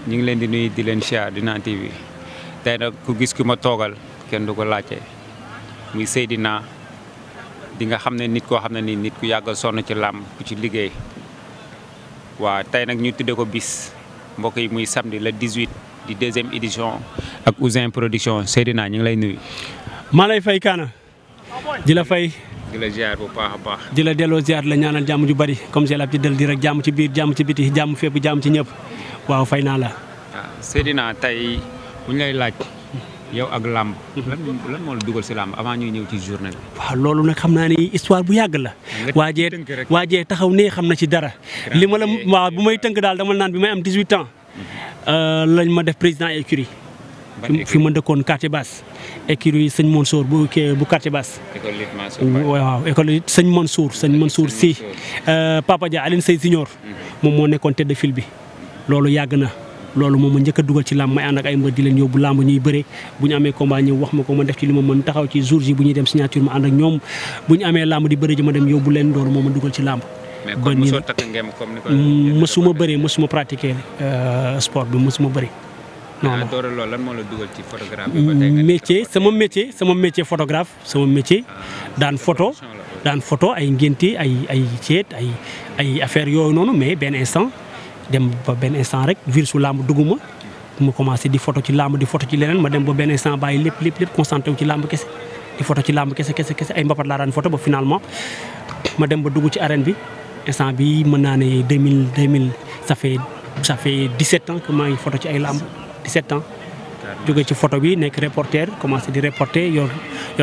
ñu ngi leen di nuyu di leen siyaar di Naan TV tey nag ku gis ki ma toogal kenn du ko laajte muy Seydina di nga xam ne nit koo xam ne nii nit ku yàgg sonn ci làmb ku ci liggéey waaw tey nag ñu tuddee ko bis mbokk yi muy samedi le 18 di 2e édition ak Ouzin Production Seydina ñu ngi lay nuyu. maa lay fay Kaana di la fay. di la ziar bu baax a baax. di la delloo ziar la ñaanal jàmm ju bari comme j'ai l'habitude di rek jàmm ci biir jàmm ci biti jàmm fépp jàmm ci ñëpp waaw fay naa la. waaw Seydina tey bu ñu lay laaj yow ak làmb. lan moo la dugal si làmb avant ñuy ñëw ci journée bi. waaw loolu nag xam naa ni histoire bu yàgg la. waajee taxaw nee xam na ci dara. li ma la waaw bu may tënk daal dama naan bi may am 18 ans. lañ ma def président écurie. fi ma dëkkoon quartier basse. écurie sëñ Mansour bu quartier basse. waaw école sëñ Mansour si. Papa Dia Aline Sey Signor. moom moo nekkoon tête de file bi. loolu yàgg na. loolu moom ma njëkk a dugal ci làmb may ànd ak ay mbër di leen yóbbu làmb ñuy bëre bu ñu amee combat ñëw wax ma ko ma def ci li ma mën taxaw ci jour ji bu ñuy dem signature ma ànd ak ñoom bu ñu amee làmb di bëre ji ma dem yóbbu leen loolu moom ma dugal ci làmb. mais kon mosoo takk ngem comme ni ko. mësuma bëree mësuma pratiquer sport bi mësuma bëri. non non door loolu lan moo la dugal ci photographie bi ba tey nga métier sama métier photographe sama métier daan photo ay ngénte ay ceet ay affaire yooyu noonu mais benn instant. dem ba benn instant rek virus su làmb dugguma ma commencé di photo ci làmb di photo ci leneen ma dem ba benn instant bàyyi lépp concentré wu ci làmb kese di photo ci làmb kese ay mbapat laa daan photo ba finalement ma dem ba dugg ci arène bi instant bi mën naa ne 2000 ça fait 17 ans que maa ngi photo ci ay làmb 17 ans. jóge ci photo bi nekk reporter commencé di reporter yor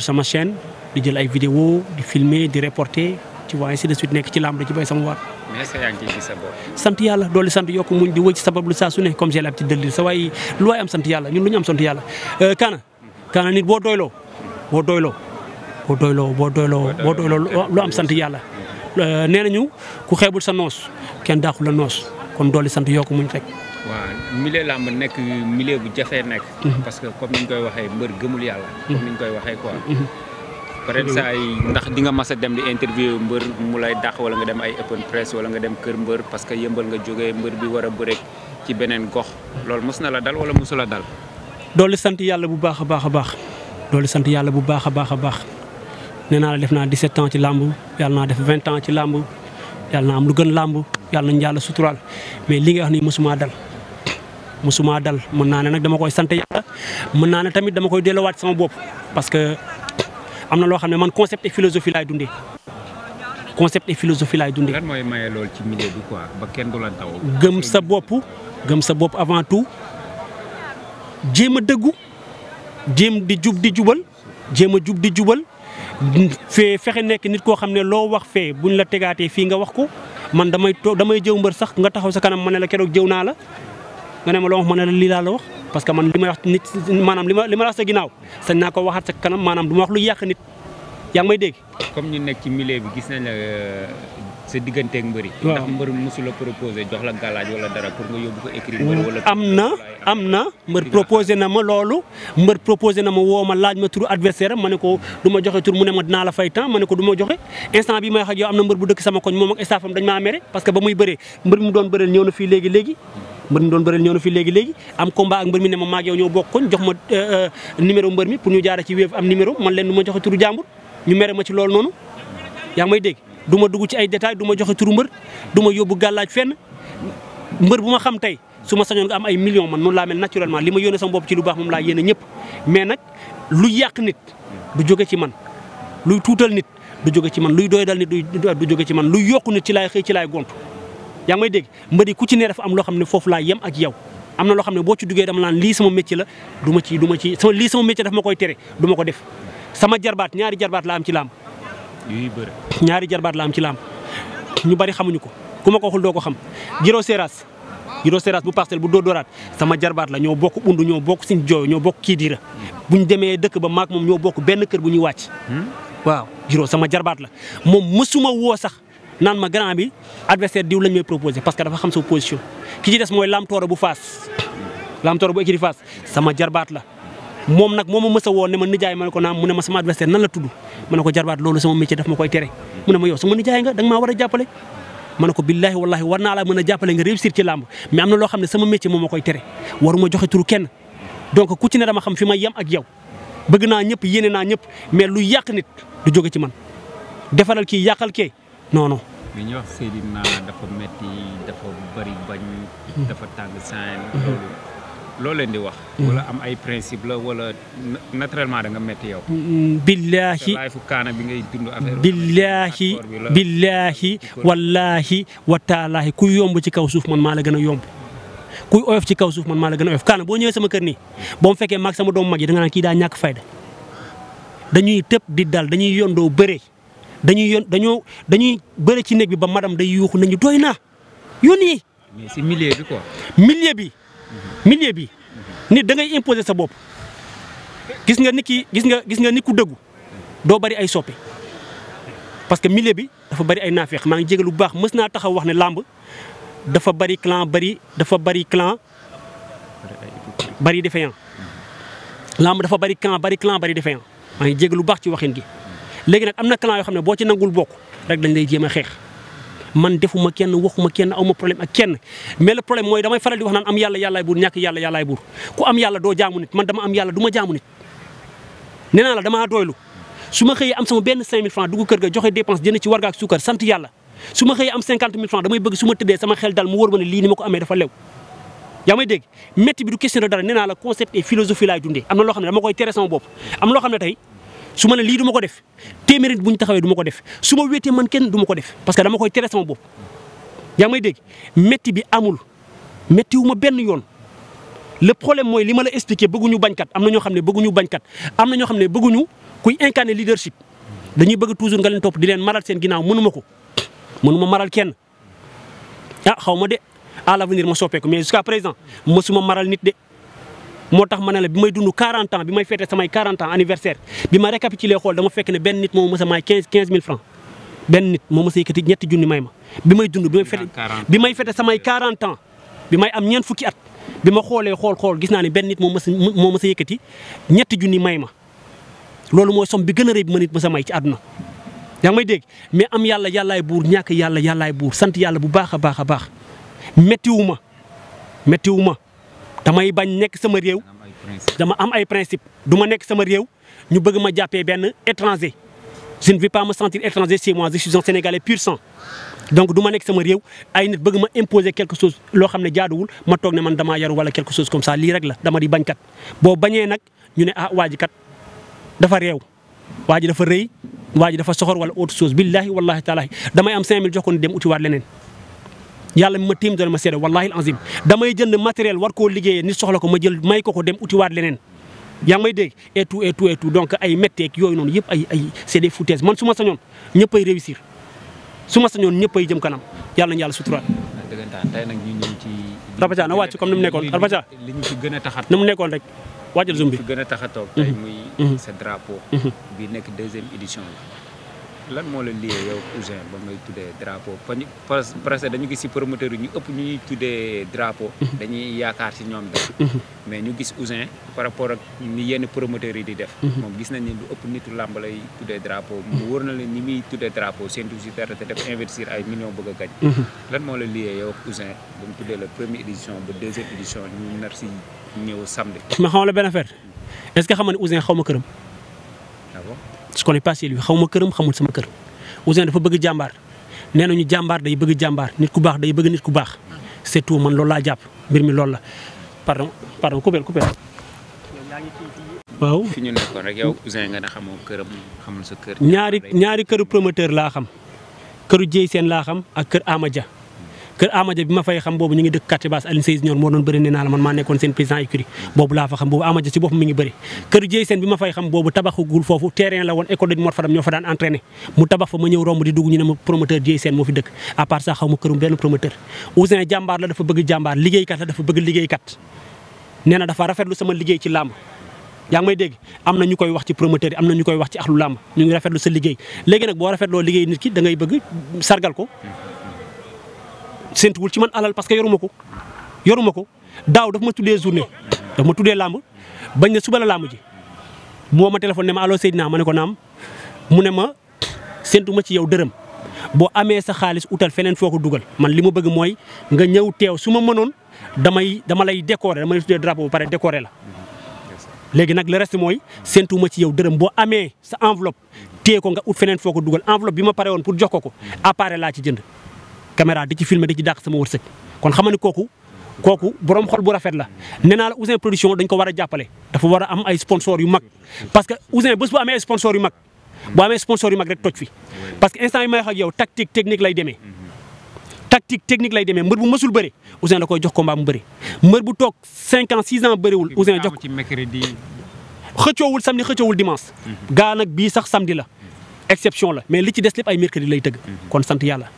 sama chaîne di jël ay vidéo di filmer di reporter tu vois ainsi de suite nekk ci làmb da ci bay sama waar. mais est-ce que yaa ngi ciy gis sa bopp. sant yàlla doole sant yokk muñ di wëy ci sabab lu saa su ne comme j'ai l'habitude de le dire sa waay lu waay am sant yàlla ñun lu ñu am sant yàlla. Kaana nit boo doyloo lu am sant yàlla nee nañu ku xeebul sa noos kenn daaxul la noos kon doole sant yokk muñ rek. waaw milieu làmb nekk milieu bu jafee nekk. parce que comme ni ñu koy waxee mbër gëmul yàlla. comme ni ñu koy waxee quoi. peut-être saa yi ndax di nga mas a dem di interview mbër mu lay dàq wala nga dem ay open press wala nga dem kër mbër parce que yëmbal nga jógee mbër bi war a bëre ci beneen gox loolu mos na la dal wala mosu la dal. doole sant yàlla bu baax a baax doole sant yàlla bu baax a baax nee naa la def naa 17 ans ci làmb yàlla naa def 20 ans ci làmb yàlla naa am lu gën làmb yàlla nañu yàlla suturaal mais li nga wax nii mosumaa dal mën naa ne nag dama koy sant yàlla mën naa ne tamit dama koy delloowaat sama bopp parce que. am na loo xam ne man concept et philosophie laay dundee. lan mooy maye lool ci milieu bi quoi ba kenn du la taw. gëm sa bopp avant tout jéem a dëggu jéem di jubal fexe nekk nit koo xam ne loo wax fee buñ la tegaatee fii nga wax ko man damay jëw mbër sax nga taxaw sa kanam ma ne la keroog jëw naa la nga ne ma loo wax ma ne la lii laa la wax. parce que man li may wax nit maanaam li ma wax sa ginnaaw sañ naa ko waxaat sa kanam maanaam du ma wax lu yàq nit yaa ngi may dégg. comme ñu nekk ci milieu bi gis nañ la sa digganteeg mbëri. waaw ndax mbër mosu la proposé jox la galaaj wala dara pour nga yóbbu ko écrit wala. am na mbër proposé na ma loolu mbër proposé na ma woo ma laaj ma turu adversaire am ma ne ko du ma joxe tur mu ne ma dinaa la fay temps ma ne ko du ma joxe instant bi may wax ak yow am na mbër bu dëkk sama koñ moom ak staffam dañ maa mere parce que ba muy bëree mbër mu doon bëreel ñëw na fii léegi am combat ak mbër mi ne ma maag yow ñoo bokk koñ jox ma numéro mbër mi pour ñu jaara ci Wave am numéro man leen du ma joxe turu jàmbur ñu mere ma ci loolu noonu yaa ngi may dégg du ma dugg ci ay détails du ma joxe turu mbër du ma yóbbu gàllaaj fenn mbër bu ma xam tey su ma sañoon nga am ay millions man noonu laa mel naturellement li ma yónnee sama bopp ci lu baax moom laa yéene ñëpp mais nag lu yàq nit du jóge ci man luy tuutal nit du jóge ci man luy doydal nit du jóge ci man luy yokku nit ci laay xëy ci laay gontu yaa ngi may dégg mbëri ku ci ne dafa am loo xam ne foofu laa yem ak yow am na loo xam ne boo ci duggee dama naan lii sama métier la lii sama métier daf ma koy tere du ma ko def sama jarbaat ñaari jarbaat la am ci làmb ñaari jarbaat la am ci làmb ñu bari xamuñu ko ku ma ko waxul doo ko xam Giro Seras bu Parcelles bu dooraat sama jarbaat la ñoo bokk undu ñoo bokk siñ jooy ñoo bokk kii diira buñ demee dëkk ba maak moom ñoo bokk benn kër bu ñuy wàcc waaw Giro sama jarbaat la moom mësuma woo sax naan ma grand bi adversaire diw lañ may proposé parce que dafa xam sa position ki ci des mooy Lam Tooro bu Fass Lam Tooro bu écurie Fass sama jarbaat la moom nag moo ma mës a woo ne ma nijaay ma ne ko naam mu ne ma sama adversaire nan la tudd ma ne ko jarbaat loolu sama métier daf ma koy tere mu ne ma yow sama nijaay nga da nga maa war a jàppale ma ne ko billaahi wallaahi war naa laa mën a jàppale nga réussir ci làmb mais am na loo xam ne sama métier moom ma koy tere waruma joxe turu kenn donc ku ci ne dama xam fi may yem ak yow bëgg naa ñëpp yéene naa ñëpp mais lu yàq nit du jóge ci man defaral kii yàqal kee non non. li ñuy wax Seydina dafa metti dafa bari bañ. dafa tàng saan loolu leen di wax. wala am ay principe la wala naturellement da nga metti yow. billaahi fu kaana bi ngay dund affaire billaahi wallaahi wa taalaahi ku yomb ci kaw suuf man maa la gën a yomb kuy oyof ci kaw suuf man maa la gën a oyof kaana boo ñëwee sama kër nii boo mu fekkee maag sama doomu mag yi da nga naan kii daa ñàkk fayda dañuy tëb di dal dañuy yondoo bëree dañuy bëre ci néeg bi ba madame day yuuxu nañu doy naa yónni. mais si milieu bi quoi. milieu bi nit da ngay imposer sa bopp gis nga nit ku dëggu doo bari ay soppe parce que milieu bi dafa bari ay naafeeq maa ngi jégalu bu baax mës naa taxaw wax ne làmb dafa bari clan bari défaillant làmb dafa bari clan bari défaillant maa ngi jégalu bu baax ci waxin gi. léegi nag am na clan yoo xam ne boo ci nangul bokk rek dañ lay jéem a xeex man defuma kenn waxuma kenn awma problème ak kenn mais le problème mooy damay faral di wax naan am yàlla yàllaay buur ñàkk yàlla yàllaay buur ku am yàlla doo jaamu nit man dama am yàlla du ma jaamu nit. nee naa la damaa doylu su ma xëyee am sama benn 5000 francs dugg kër ga joxe dépense jënd ci warga ak suukar sant yàlla su ma xëyee am 50 000 francs damay bëgg su ma tëddee sama xel dal mu wóor ma ne lii ni ma ko amee dafa lew. yaa may dégg métti bi du question de dara nee naa la concept et philosophie laay dundee am na loo xam ne dama koy tere sama bopp am loo xam ne tey su ma ne lii du ma ko def téeméeri bu ñu taxawee du ma ko def su ma wéetee man kenn du ma ko def parce que dama koy tere sama bopp. yaa may dégg métti bi amul métti wu ma benn yoon le problème mooy li ma la expliqué bëgguñu bañkat am na ñoo xam ne bëgguñu bañkat am na ñoo xam ne bëgguñu kuy incarner leadership dañuy bëgg toujours nga leen topp di leen maral seen ginnaaw mënuma maral kenn ah xaw ma de à l'avenir ma soppeeku mais jusqu'à présent mësuma maral nit de. moo tax ma ne la bi may dund 40 ans bi may fêté samay 40 ans anniversaire bi ma récapitulé xool dama fekk ne benn nit moo mës a may 15 000 francs benn nit moo mës a yëkkati ñetti junni may ma bi may dund bi may fêté samay 40 ans bi may am ñeent fukki at bi ma xoolee xool gis naa ne benn nit moo mës a yëkkati ñetti junni may ma loolu mooy somme bi gën a rëy bi ma nit mës a may ci àdduna yaa ngi may dégg mais am yàlla yàllaay buur ñàkk yàlla yàllaay buur sant yàlla bu baax a baax a baax méttiwu ma damay bañ nekk sama réew dama am ay principe du ma nekk sama réew ñu bëgg ma jàppee benn étranger je ne vais pas me sentir étranger chez moi je suis un Sénégalais pur sang donc du ma nekk sama réew ay nit bëgg ma imposer quelque chose loo xam ne jaaduwul ma toog ne man damaa yaru wala quelque chose comme ça lii rek la dama di bañkat boo bañee nag ñu ne ah waa ji kat dafa réew waa ji dafa rëy waa ji dafa soxor wala autre chose billahi wallahi taalahi damay am 5000 jox ko ni dem utiwaat leneen yàlla mi ma tiim doon ma seede wallahi azim damay jënd matériel war koo liggéeyee nit soxla ko ma jël may ko dem utiwaat leneen yaa ngi may dégg et tout donc ay métteeg yooyu noonu yëpp ay c'est des foutaises man su ma sañoon ñëppay réussir su ma sañoon ñëppay jëm kanam yàlla nañu yàlla suturaat. dëggantaan tey nag ñu ñëw ci. Rabatia na wàcc comme ni mu nekkoon Rabatia. li ñu fi gën a tax a. ni mu nekkoon rek wàccal zoom bi. li ñu fi gën a tax a toog tey muy sa drapeau. bi nekk 2e édition bi. lan moo la lié yow Ouzin ba ngay tuddee drapeau parce que dañu gis ci promoteur yi ñu ëpp ñu ñuy tuddee drapeau dañuy yaakaar ci ñoom dara mais ñu gis Ouzin par rapport ak ni yenn promoteurs yi di def moom gis nañ ni lu ëpp nitu làmb lay tuddee drapeau mu wóor na leen ni muy tuddee drapeau seen si dara te def investir ay millions bëgg a gañ lan moo la lié yow Ouzin ba mu tuddee la 1e édition ba 2e édition ñu nar si ñëw samedi. ma xamal la benn affaire est-ce que xam nga ne Ouzin xaw ma këram. ah bon. je connais pas chez lui xaw ma këram xamul sama kër Ouzin dafa bëgg jàmbaar nee nañu jàmbaar day bëgg jàmbaar nit ku baax day bëgg nit ku baax c'est tout man loolu laa jàpp mbir mi loolu la pardon coupé. waaw fi ñu nekkoon rek yow Ouzin nga ne xamoo këram xamul sa kër. ñaari këru promoteur laa xam këru Dieye Sène laa xam ak kër Amadia kër Amadia bi ma fay xam boobu ñu ngi dëkk quartier basse Alioune Seye Junior moo doon bëri nee naa la man maa nekkoon seen président écurie boobu laa fa xam boobu Amadia si boppam mi ngi bëri kër Dieye Sène bi ma fay xam boobu tabaxagul foofu terrain la woon école de Mor Fadam ñoo fa daan entraîné mu tabax fa ma ñëw romb di dugg ñu ne ma promoteur Dieye Sène moo fi dëkk à part ça xaw ma kërum benn promoteur Ouzin jàmbaar la dafa bëgg jàmbaar liggéeykat la dafa bëgg liggéeykat nee na dafa rafetlu sama liggéey ci làmb yaa ngi may dégg am na ñu koy wax ci promoteur yi am na ñu koy wax ci axlu làmb ñu ngi rafetlu sa liggéey léegi nag boo rafetloo liggéey nit ki da ngay bëgg sargal ko séntuwul ci man alal parce que yoruma ko daaw daf ma tuddee journée daf ma tuddee làmb bañ ne suba la làmb ji moo ma téléphone ne ma allo Seydina ma ne ko naam mu ne ma séntu ma ci yow dërëm boo amee sa xaalis utal feneen foo ko dugal man li ma bëgg mooy nga ñëw teew su ma mënoon dama lay décorer dama lay tuddee drapeau ba pare décorer la. léegi nag le reste mooy séntuwuma ci yow dërëm boo amee sa enveloppe téye ko nga ut feneen foo ko dugal enveloppe bi ma pare woon pour jox ko appareil laa ci jënd caméra di ci filmer di ci dàq sama wërsëg kon xam nga ni kooku borom xol bu rafet la. nee naa la Ouzin Production dañ ko war a jàppale dafa war a am ay sponsor yu mag parce que Ouzin bés bu amee ay sponsor yu mag boo amee sponsor yu mag rek toj fi parce que instant yi may wax ak yow tactique technique lay demee. tactique technique lay demee mbër bu mësul bëri Ouzin da koy jox combat mu bëri mbër bu toog 5 ans 6 ans bëriwul Ouzin jox ci mercredi xëccoowul samedi xëccoowul dimanche. gaa nag bii sax samedi la exception la mais li ci des lépp ay mercredi lay tëgg kon sant yàlla.